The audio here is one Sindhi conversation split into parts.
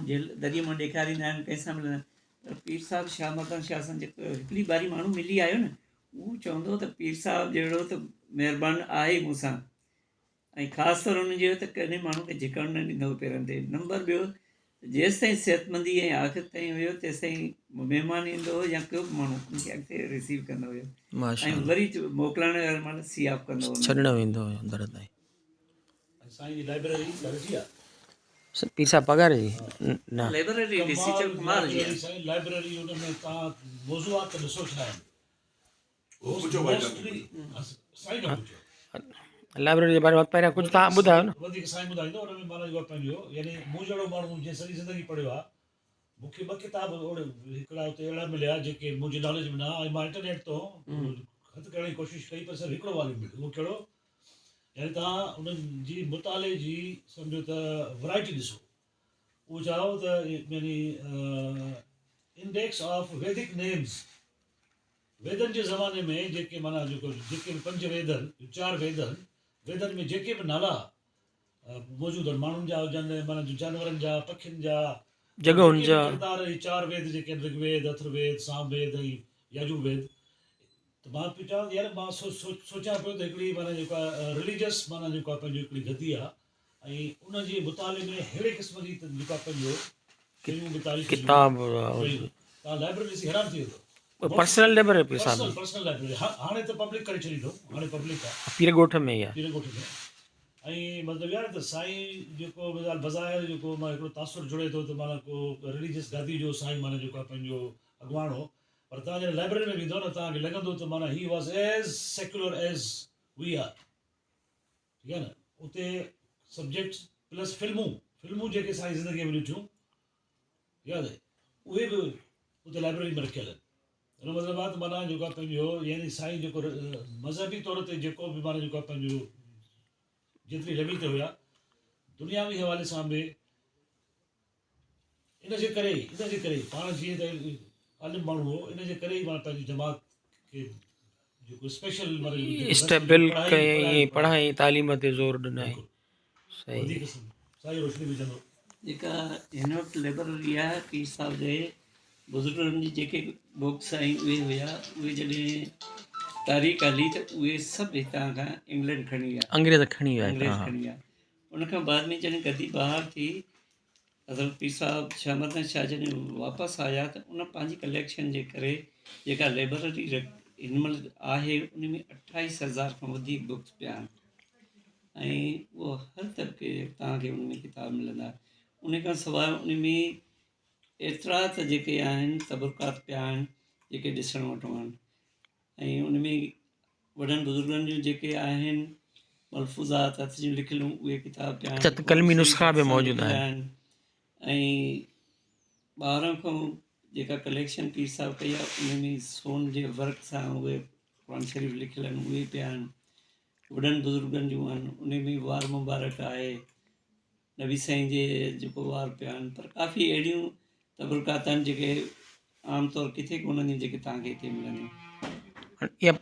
ماڻهو جيل دريء مان ڏيکاريندا آهن ڪنهن سان ملندا آهن پر پير صاحب شاهه مردان شاهه سان جيڪو هڪڙي باري ماڻهو ملي آيو نه اهو چوندو ته پير صاحب جهڙو ته مهربان آهي مون سان ۽ خاص طور ان جو ته ڪڏهن ماڻهو کي جهڪڻ نه ڏيندو هو پيرن تي نمبر ٻيو جيستائين صحتمندي ۽ آخر تائين هيو تيستائين مهمان ايندو هو يا ڪيو به ماڻهو ان کي اڳتي رسيو ڪندو هيو ۽ وري موڪلائڻ واري مهل سي آف ڪندو هو ڇڏڻ ويندو هيو در تائين. سائين جي لائبريري گهر جي آ. پير صاحب پگهار جي نه. لائبريري ڏسي چل ڪمال جي آ. سائين لائبريري ان ۾ تان موضوعات ته ڏسو ڇا آهن. لائبريري جي باري ۾ پهريان ڪجهه تان ٻڌايو نه. وڌيڪ سائين ٻڌائيندو ان ۾ معنيٰ جيڪو پنهنجو يعني مون جهڙو ماڻهو جنهن سڄي زندگي پڙهيو آ مون کي ٻه ڪتاب هڪڙا اتي اهڙا مليا جيڪي منهنجي ناليج ۾ نه ۽ مان انٽرنيٽ تون هٿ ڪرڻ جي ڪوشش ڪئي پر صرف هڪڙو واليوم مليو اهو ڪهڙو يعني توهان انهن جي مطالعي جي سمجهو ته ورائٽي ڏسو اهو ڇا هو ته يعني انڊيڪس آف ويدڪ نيمز ويدن جي زماني ۾ جيڪي معنيٰ جيڪو جيڪي به پنج ويد آهن، چار ويد آهن، ويدن ۾ جيڪي به نالا موجود آهن، ماڻهن جا هجن، معنيٰ جانورن جا، پکين جا، جڳهن جا، ڪردار هي چار ويد جيڪي آهن رگ ويد، اٿر ويد، سام ويد ۽ ياجور ويد ته مان پيو چوان ته يار مان سوچيان پيو ته هڪڙي معنيٰ جيڪا رليجس معنيٰ جيڪو آهي پنهنجو هڪڙي گدي آهي ۽ ان جي مطالعي ۾ ههڙي قسم جي جيڪا پنهنجو شيون به تاريخ جون ڪتاب شيون توهان لائبريري ڏسي حيران ٿي ويندو. پرسنل لائبريري پير صاحب جي. پرسنل لائبريري هاڻي ته پبلڪ ڪري ڇڏي اٿئون هاڻي پبلڪ آ. پير ڳوٺ ۾ ئي آ. پير ڳوٺ ۾ ۽ مطلب يار ته سائين جيڪو مثال بظاهر جيڪو مان هڪڙو تاثر جڙي ٿو ته معنيٰ ڪو رليجس گادي جو سائين معنيٰ جيڪو آ پنهنجو اڳواڻ هو پر توهان جڏهن لائبريري ۾ ويندو نه توهان کي لڳندو ته معنيٰ he was as secular as we are. ٺيڪ آهي نه اتي سبجيڪٽس پلس فلمون فلمون جيڪي سائين زندگي ۾ ڏٺيون ياد آهي اهي به اتي لائبريري ۾ رکيل آهن ان مطلب آهي ته معنيٰ جيڪو آهي پنهنجو يعني سائين جيڪو مذهبي طور تي جيڪو به معنيٰ جيڪو آهي پنهنجو جيتري ليول تي هيا دنياوي حوالي سان به ان جي ڪري ئي ان جي ڪري ئي پاڻ جيئن ته عالم ماڻهو هو ان جي ڪري ئي پاڻ پنهنجي جماعت کي جيڪو اسپيشل اسٽيبل ڪيائين پڙهائي تعليم تي زور ڏنائين صحيح وڌيڪ سائي روشني وجهندو. جيڪا هن وقت لئبرري آهي پير صاحب جي بزرگن جي جيڪي بڪس ۽ اهي هيا اهي جڏهن تاريخ هلي ته اهي سڀ هتان کان انگلينڊ کڻي ويا انگريز کڻي ويا انگريز کڻي ويا ان کان بعد ۾ جڏهن گدي بحال ٿي حضرت پير صاحب شاهه مردان شاهه جڏهن واپس آيا ته ان پنهنجي ڪليڪشن جي ڪري جيڪا لئبرري هن مهل آهي ان ۾ اٺائيس هزار کان وڌيڪ بڪس پيا آهن ۽ اهو هر طبقي جي توهان کي ان ۾ ڪتاب ملندا ان کان سواء ان ۾ ايترا ته جيڪي آهن تبرڪات پيا آهن جيڪي ڏسڻ وٽان آهن ۽ ان ۾ وڏن بزرگن جون جيڪي آهن ملفوظات هٿ جون لکيل اهي ڪتاب پيا آهن اچا قلمي نسخا به موجود آهن ۽ ٻاهران کان جيڪا ڪليڪشن پير صاحب ڪئي آهي ان ۾ سون جي ورق سان اهي قرآن شريف لکيل آهن اهي پيا آهن وڏن بزرگن جون آهن ان ۾ وار مبارڪ آهي نبي سائين جي جيڪو وار پيا آهن پر ڪافي اهڙيون تبرڪات آهن جيڪي عام طور ڪٿي ڪونه هونديون جيڪي توهان کي هتي ملنديون. اها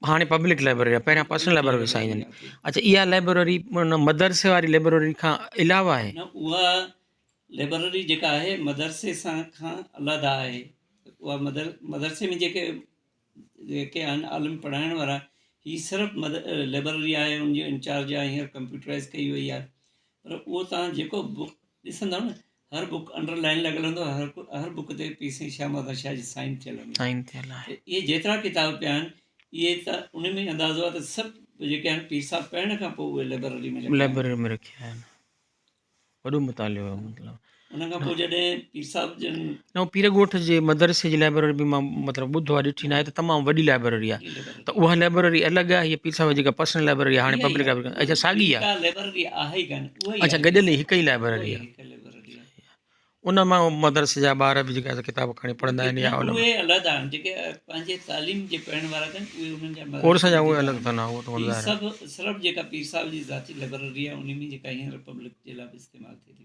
هاڻي پبلڪ لائبريري آهي پهريان پرسنل لائبريري هئي سائين جن جي. اڇا اها لائبريري ان مدرسي واري لائبريري کان علاوه آهي؟ نه اها لائبريري جيڪا آهي مدرسي سان کان علحده آهي اها مدرسي ۾ جيڪي جيڪي آهن عالم پڙهائڻ وارا هي صرف لئبرري آهي ان جو انچارج آهي هينئر ڪمپيوٽرائز ڪئي وئي آهي پر اهو تان جيڪو بڪ ڏسندو نه هر بڪ انڊر لائن لڳل هوندو هر هر بڪ تي پي سائين شاهه محمد شاهه جي سائن ٿيل هوندي سائن ٿيل آهي اهي جيترا ڪتاب پيا آهن اهي ته ان ۾ اندازو آهي ته سڀ جيڪي آهن پير صاحب پڙهڻ کان پوء اهي لئبرري ۾ رکيا لئبرري ۾ رکيا آهن وڏو مطالعو هيو مطلب. ان کان پوء جڏهن پير صاحب جن. نه پير ڳوٺ جي مدرسي جي لائبرري به مان مطلب ٻڌو آهي ڏٺي ناهي ته تمام وڏي لائبرري آهي ته اها لائبرري الڳ آهي هي پير صاحب جي جيڪا پرسنل لائبرري آهي هاڻي پبلڪ لائبرري اڇا ساڳي آهي لائبرري آهي ئي ڪانه اها ئي اڇا گڏيل هڪ ئي لائبرري آهي ان مان مدرسي جا ٻار به جيڪا ڪتاب کڻي پڙهندا آهن يا اهي الڳ آهن جيڪي پنهنجي تعليم جي پڙهڻ وارا اٿن اهي انهن جا ڪورس جا اهي الڳ اٿن اهو ته ظاهر سڀ صرف جيڪا پير صاحب جي ذاتي لائبرري آهي ان ۾ جيڪا هينئر پبلڪ جي لاء به استعمال ٿئي ٿي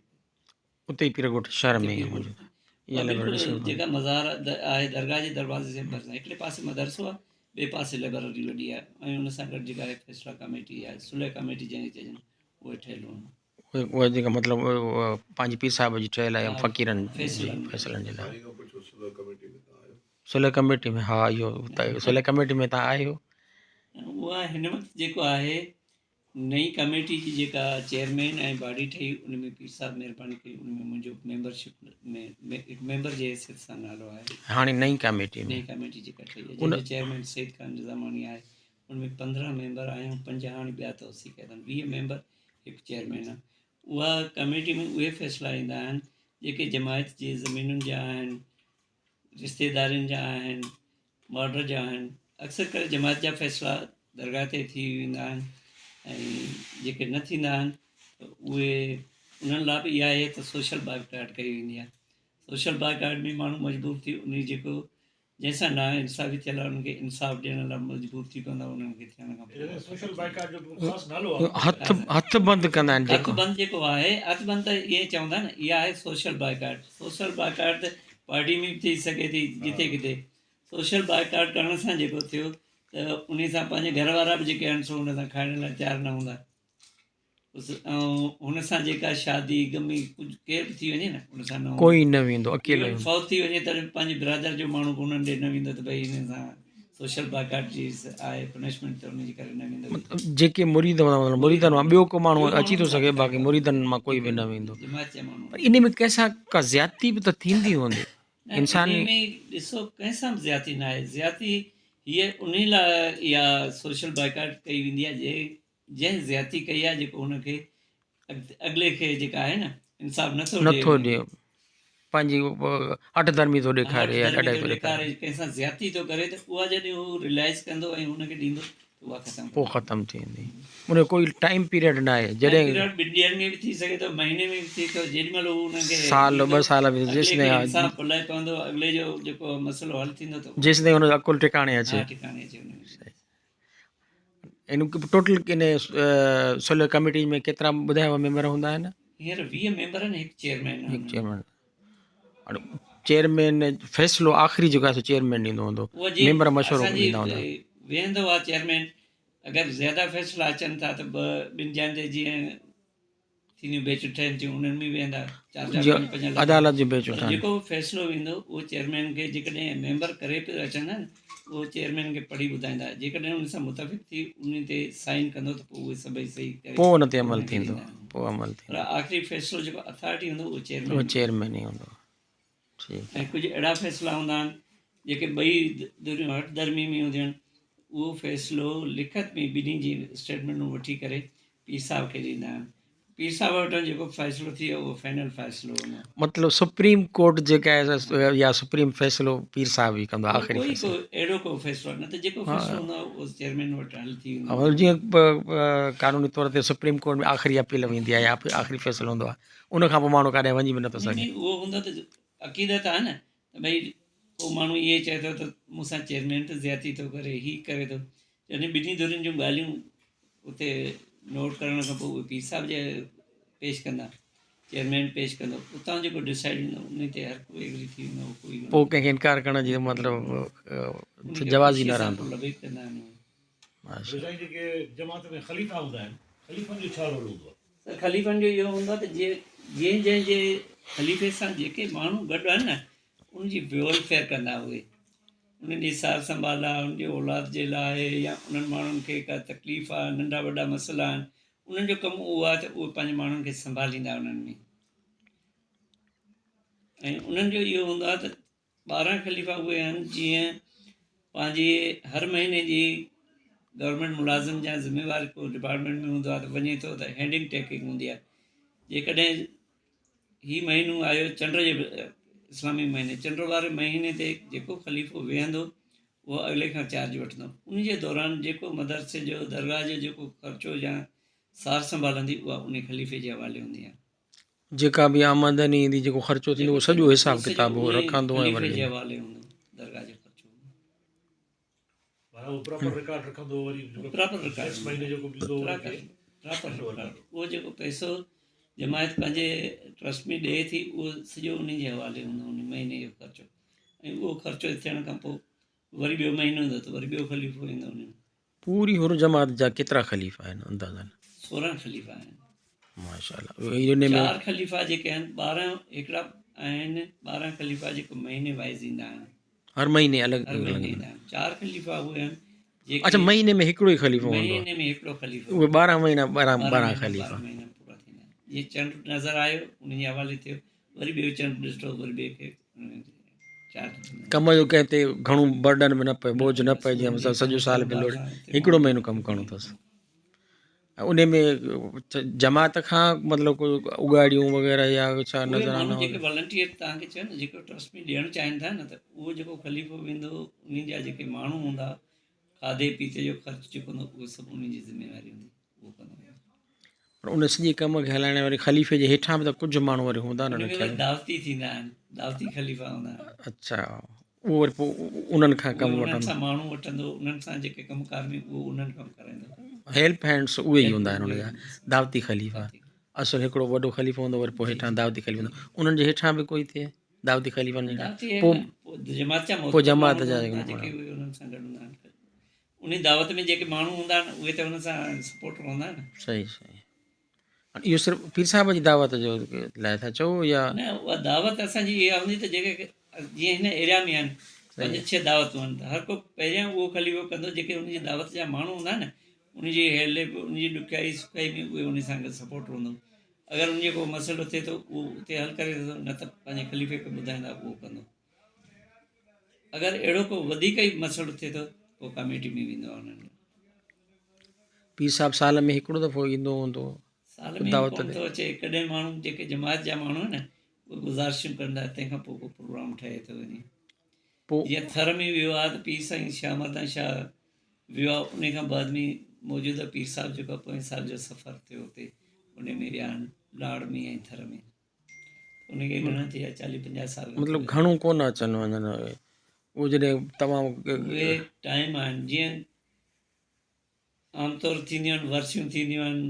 اتي ئي پير ڳوٺ شهر ۾ ئي موجود اها لائبرري جيڪا مزار آهي درگاهه جي دروازي جي ڀرسان هڪڙي پاسي مدرسو آهي ٻئي پاسي لائبرري وڏي آهي ۽ ان سان گڏ جيڪا آهي فيصلا ڪميٽي آهي صلح ڪميٽي جنهن کي چئجن اهي ٺهيل هن. اها جيڪا مطلب پنهنجي پير صاحب جي ٺهيل آهي فقيرن جي فيصلن جي لاء. صلح ڪميٽي ۾ ها اهو صلح ڪميٽي ۾ تان آهيو. اها هن وقت جيڪو آهي نئين ڪميٽي جي جيڪا چيئرمين ۽ باڊي ٺهي ان ۾ پير صاحب مهرباني ڪئي ان ۾ منهنجو ميمبرشپ ۾ هڪ ميمبر جي حيثيت سان نالو آهي. هاڻي نئين ڪميٽي ۾. نئين ڪميٽي جيڪا ٺهي آهي جنهن جو چيئرمين سيد خان نظاماڻي آهي ان ۾ 15 ميمبر آهيون 5 هاڻي ٻيا توسيع ڪيا اٿن 20 ميمبر هڪ چيئرمين آهي اها ڪميٽي ۾ اهي فيصلا ايندا آهن جيڪي جماعت جي زمينن جا آهن رشتيدارين جا آهن بارڊر جا آهن اڪثر ڪري جماعت جا فيصلا درگاهه تي ٿي ويندا آهن ۽ جيڪي نه ٿيندا آهن ته اهي انهن لاء به اها آهي ته سوشل بائيڪاٽ ڪئي ويندي آهي سوشل بائيڪاٽ ۾ ماڻهو مجبور ٿي ان جيڪو جنهن سان نا انصافي ٿيل آهي انهن کي انصاف ڏيڻ لاء مجبور ٿي پوندا انهن کي ٿيڻ کان پوء سوشل بائيڪاٽ جو خاص نالو آهي هٿ هٿ بند ڪندا آهن جيڪو هٿ بند جيڪو آهي هٿ بند ته ائين چوندا نه اها آهي سوشل بائيڪاٽ سوشل بائيڪاٽ ته پارٽي ۾ به ٿي سگهي ٿي جتي ڪٿي سوشل بائيڪاٽ ڪرڻ سان جيڪو ٿيو ته ان سان پنهنجي گهر وارا به جيڪي آهن سو ان سان کائڻ لاء تيار نه هوندا ۽ هن سان جيڪا شادي غمي ڪجهه ڪير به ٿي وڃي نه ان سان نه ڪوئي نه ويندو اڪيلو ايون فوت ٿي وڃي تڏهن به پنهنجي برادر جو ماڻهو به انهن ڏي نه ويندو ته ڀئي هن سان سوشل بائيڪاٽ جي آهي پنشمينٽ ته ان جي ڪري نه ويندو. جيڪي مريد هوندا مطلب مريدن مان ٻيو ڪو ماڻهو اچي ٿو سگهي باقي مريدن مان ڪوئي به نه ويندو. جماعت جا ماڻهو. پر انهي ۾ ڪنهن سان ڪا زيادتي به ته ٿيندي هوندي انساني. انهي ۾ ڏسو ڪنهن سان به زيادتي نه آهي زيادتي هيء انهي لاء اها سوشل بائيڪاٽ ڪئي ويندي آهي جي جنهن زيادتي ڪئي آهي جيڪو هن کي اڳلي کي جيڪا آهي نه انصاف نٿو ڏي نٿو ڏي پنهنجي هٺ ڌرمي ٿو ڏيکاري يا ڏاڍائي ٿو ڏيکاري ڪنهن سان زيادتي ٿو ڪري ته اها جڏهن هو ريلائز ڪندو ۽ هن کي ڏيندو ته اها ختم پوء ختم ٿي ويندي ان جو ڪوئي ٽائيم پيريڊ نه آهي جڏهن پيريڊ ٻن ڏينهن ۾ به ٿي سگهي ٿو مهيني ۾ به ٿي ٿو جيڏي مهل هو ان کي سال ٻه سال به جيستائين انصاف پلئه پوندو اڳلي جو جيڪو مسئلو حل ٿيندو ته جيستائين هن جو عقل ٽڪاڻي اچي ٽڪاڻي اچي ان ٽوٽل ان صلح ڪميٽي ۾ ڪيترا ٻڌايو ميمبر هوندا آهن؟ هينئر 20 ميمبر آهن هڪ چيئرمين آهي. هڪ چيئرمين چيئرمين فيصلو آخري جيڪو آهي سو چيئرمين ڏيندو هوندو ميمبر مشورو ڏيندا هوندا. ويهندو آهي چيئرمين اگر زياده فيصلا اچن ٿا ته ٻه ٻن جاين تي جيئن ٿينديون بيچون ٺهن ٿيون انهن ۾ ويهندا چار چار پنج پنج لک عدالت جون بيچون ٺهن. جيڪو به فيصلو ايندو اهو چيئرمين کي جيڪڏهن ميمبر ڪري پيو اچن نه اهو چيئرمين کي پڙهي ٻڌائيندا جيڪڏهن ان سان متفق ٿي ان تي سائن ڪندو ته پوء اهي سڀئي صحيح ڪري پوء ان تي عمل ٿيندو پوء عمل ٿيندو پر آخري فيصلو جيڪو اٿارٽي هوندو اهو چيئرمين اهو چيئرمين ئي هوندو ٺيڪ ۽ ڪجهه اهڙا فيصلا هوندا آهن جيڪي ٻئي ڌريون هٺ ڌرمي ۾ هونديون آهن اهو فيصلو لکت ۾ ٻنهي جي اسٽيٽمينٽون وٺي ڪري پير صاحب کي ڏيندا آهن پير صاحب وٽان جيڪو فيصلو ٿي ويو اهو فائنل فيصلو هوندو آهي. مطلب سپريم ڪورٽ جيڪا آهي يا سپريم فيصلو پير صاحب ئي ڪندو آهي آخري ڪوئي فيصلو. ڪو اهڙو ڪو فيصلو نه ته جيڪو فيصلو هوندو آهي اهو چيئرمين وٽ حل ٿي ويندو آهي. جيئن قانوني طور تي سپريم ڪورٽ ۾ آخري اپيل ويندي آهي يا آخري فيصلو هوندو آهي ان کان پوء ماڻهو ڪاڏانهن وڃي به نٿو سگهي. اهو هوندو ته عقيدت آهي نه ته ڀئي ڪو ماڻهو ائين چئي ٿو ته مون سان چيئرمين ته زيادتي ٿو ڪري هي ڪري ٿو جڏهن ٻنهي ڌرين جون ڳالهيون اتي نوٽ ڪرڻ کان پوء اهي پير صاحب جي پيش ڪندا چيئرمين پيش ڪندو اتان جيڪو ڊسائيڊ هوندو ان تي هر ڪو ايگري ٿي ويندو ڪوئي پوء ڪنهن کي انڪار ڪرڻ جي مطلب جواز ئي نه رهندو. لبيڪ ڪندا آهن. سائين جيڪي جماعت ۾ خليفا هوندا آهن خليفن جو ڇا رول هوندو آهي؟ سر خليفن جو اهو هوندو آهي ته جنهن جنهن جي خليفي سان جيڪي ماڻهو گڏ آهن نه ان جي ويلفيئر ڪندا اهي انهن جي سار سنڀال آهي انهن جي اولاد جي لاء آهي يا انهن ماڻهن کي ڪا تڪليف آهي ننڍا وڏا مسئلا آهن انهن جو ڪم اهو آهي ته اهي پنهنجي ماڻهن کي سنڀاليندا انهن ۾ ۽ انهن جو اهو هوندو آهي ته 12 خليفا اهي آهن جيئن پنهنجي هر مهيني جي گورنمينٽ ملازم جا ذميوار ڪو ڊپارٽمينٽ ۾ هوندو آهي ته وڃي ٿو ته هينڊنگ ٽيڪنگ هوندي آهي جيڪڏهن هي مهينو آيو چنڊ جي اسلامي مهيني چنڊ واري مهيني تي جيڪو خليفو ويهندو اهو اڳلي کان چارج وٺندو ان جي دوران جيڪو مدرسي جو درگاهه جو جيڪو خرچو يا سار سنڀال هوندي اها ان خليفي جي حوالي هوندي آهي جيڪا به آمدني ايندي جيڪو خرچو ٿيندو اهو سڄو حساب ڪتاب هو رکندو ۽ وري اهو جيڪو پئسو جماعت پنهنجي ٽرسٽ ۾ ڏئي ٿي اهو سڄو انهي جي حوالي هوندو ان مهيني جو خرچو ۽ اهو خرچو ٿيڻ کان پوء وري ٻيو مهينو ايندو ته وري ٻيو خليفو ايندو ان پوري حر جماعت جا ڪيترا خليفا آهن اندازن؟ 16 خليفا آهن. ماشاءالله ان ۾ چار خليفا جيڪي آهن 12 هڪڙا آهن 12 خليفا جيڪو مهيني وائز ايندا آهن هر مهيني الڳ هر مهيني ايندا آهن چار خليفا اهي آهن جيڪي اچھا مهيني ۾ هڪڙو ئي خليفو هوندو مهيني ۾ هڪڙو خليفو اهي 12 مهينا 12 12 خليفا مهينا پورا ٿيندا آهن جيئن چنڊ نظر آيو ان جي حوالي ٿيو وري ٻيو چنڊ ڏٺو وري ٻئي کي چار ڪم جو ڪنهن تي گهڻو برڊن به نه پئي بوجھ نه پئي جيئن سڄو سال به لوڙ هڪڙو مهينو ڪم ڪرڻو اٿس ان ۾ جماعت کان مطلب ڪو اگاڙيون وغيره يا ڇا نظرانه جيڪي والنٽيئر توهان کي چيو نه جيڪو ٽرسٽ ۾ ڏيڻ چاهين ٿا نه ته اهو جيڪو خليفو ويندو انهن جا جيڪي ماڻهو هوندا کاڌي پيتي جو خرچ جيڪو هوندو اهو سڀ انهن جي ذميواري هوندي اهو ڪندو پر ان سڄي ڪم کي هلائڻ واري خليفي جي هيٺان به ته ڪجهه ماڻهو وري هوندا نه رکيل دعوتي ٿيندا آهن دعوتي خليفا هوندا آهن اچھا اهو وري پوء انهن کان ڪم وٺندو انهن سان ماڻهو وٺندو انهن سان جيڪي ڪم ڪار ۾ اهو انهن کان ڪرائيندو هيلپ هينڊس اهي ئي هوندا آهن ان جا دعوتي خليفا اصل هڪڙو وڏو خليفو هوندو وري پوء هيٺان دعوتي خليفو هوندو انهن جي هيٺان به ڪوئي ٿئي دعوتي خليفن جي هيٺان پوء جماعت جا پوء جماعت جا جيڪي انهن سان گڏ هوندا آهن انهي دعوت ۾ جيڪي ماڻهو هوندا آهن اهي ته ان سان سپورٽر هوندا آهن صحيح صحيح اهو صرف پير صاحب جي دعوت جو لاء ٿا چئو يا نه اها دعوت اسان جي اها هوندي ته جيڪي جيئن هن ايريا ۾ آهن پنج ڇهه دعوتون آهن ته هر ڪو پهريان اهو خليفو ڪندو جيڪي ان جي دعوت جا ماڻهو هوندا آهن ان جي هيلپ ان جي ڏکيائي سکيائي ۾ اهي ان سان گڏ سپورٽ هوندو اگر ان جو ڪو مسئلو ٿئي ٿو اهو اتي حل ڪري ٿو نه ته پنهنجي خليفي کي ٻڌائيندا اهو ڪندو اگر اهڙو ڪو وڌيڪ ئي مسئلو ٿئي ٿو پوء ڪميٽي ۾ ويندو آهي انهن جو. پير صاحب سال ۾ هڪڙو دفعو ايندو هوندو سال ۾ دعوت ڪونه تي. ٿو اچي ڪڏهن ماڻهو جيڪي جماعت جا ماڻهو آهن نه اهي گذارشون ڪندا تنهن کان پوء ڪو پروگرام ٺهي ٿو وڃي پوء جيئن ٿر ۾ ويو آهي ته پير سائين شاهه مردان شاهه ويو آهي ان کان بعد ۾ موجوده پير صاحب جيڪو پوئين سال جو سفر ٿيو اتي ان ۾ ويا آهن لاڙ ۾ ۽ ٿر ۾ ان کي گهڻا ٿي ويا چاليهه پنجاهه سال مطلب گهڻو ڪونه اچن وڃن اهو جڏهن تمام اهي ٽائيم آهن جيئن عام طور ٿينديون آهن ورسيون ٿينديون آهن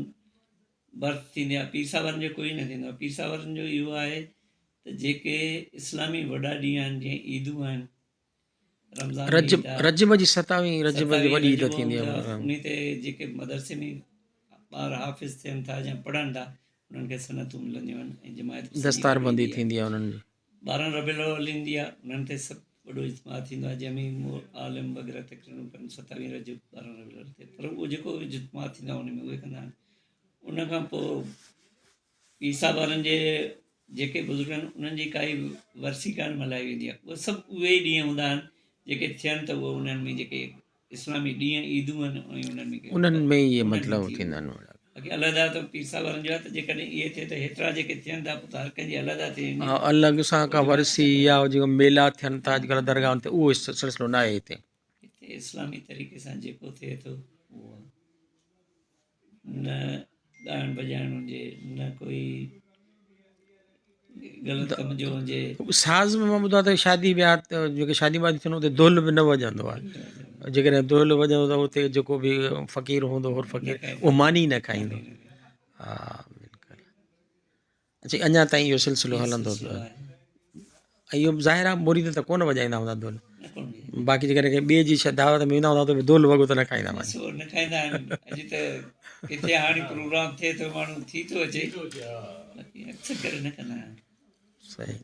برٿ ٿيندي آهي پير صاحب وارن جو ڪوئي نه ٿيندو آهي پير صاحب وارن جو اهو آهي ته جيڪي اسلامي وڏا ڏينهن آهن جيئن عيدون آهن رمضان رجب رجب جي ستاويهين رجب جي وڏي عيد ٿيندي آهي انهي تي جيڪي مدرسي ۾ ٻار حافظ ٿين ٿا يا پڙهن ٿا انهن کي سنتون ملنديون آهن ۽ جماعت دستار بندي ٿيندي آهي انهن جي 12 ربيع الاول ايندي آهي انهن تي سڀ وڏو اجتماع ٿيندو آهي جنهن ۾ عالم وغيره تقريرون ڪن ستاويهين رجب 12 ربيع الاول تي پر اهو جيڪو اجتماع ٿيندو آهي ان ۾ اهي ڪندا آهن ان کان پوء پير صاحب وارن جي جيڪي بزرگ آهن انهن جي ڪائي ورسي ڪانه ملهائي ويندي آهي اهي سڀ اهي ئي ڏينهن هوندا آهن جيڪي ٿين ته اهي انهن ۾ جيڪي اسلامي ڏينهن عيدون آهن ۽ انهن ۾ انهن ۾ ئي مطلب ٿيندا آهن باقي علحده ته پير صاحب وارن جو آهي ته جيڪڏهن اهي ٿئي ته هيترا جيڪي ٿين ٿا پوء ته هر ڪنهن جي علحده ٿي ويندي ها الڳ سان ڪا ورسي يا جيڪو ميلا ٿين ٿا اڄڪلهه درگاهن تي اهو سلسلو نه آهي هتي هتي اسلامي طريقي سان جيڪو ٿئي ٿو اهو نه ڳائڻ وڄائڻ هجي نه ڪوئي غلط ڪم جو هجي. ساز ۾ مان ٻڌو آهي ته شادي بياهه ته جيڪي شادي وادي ٿين اتي دهل به نه وڄندو آهي جيڪڏهن دهل وڄندو ته اتي جيڪو به فقير هوندو حر فقير اهو ماني نه کائيندو ها بلڪل اچي اڃا تائين اهو سلسلو هلندو پيو آهي ۽ اهو ظاهر آهي مريد ته ڪونه وڄائيندا هوندا دهل باقي جيڪڏهن ڪنهن ٻئي جي دعوت ۾ ويندا هوندا ته دهل وڳو ته نه کائيندا هوندا سو نه کائيندا آهن اڄ ته ڪٿي هاڻي پروگرام ٿئي ٿو ماڻهو ٿي ٿو اچي باقي اڪثر ڪري نه ڪندا آهن صحيح.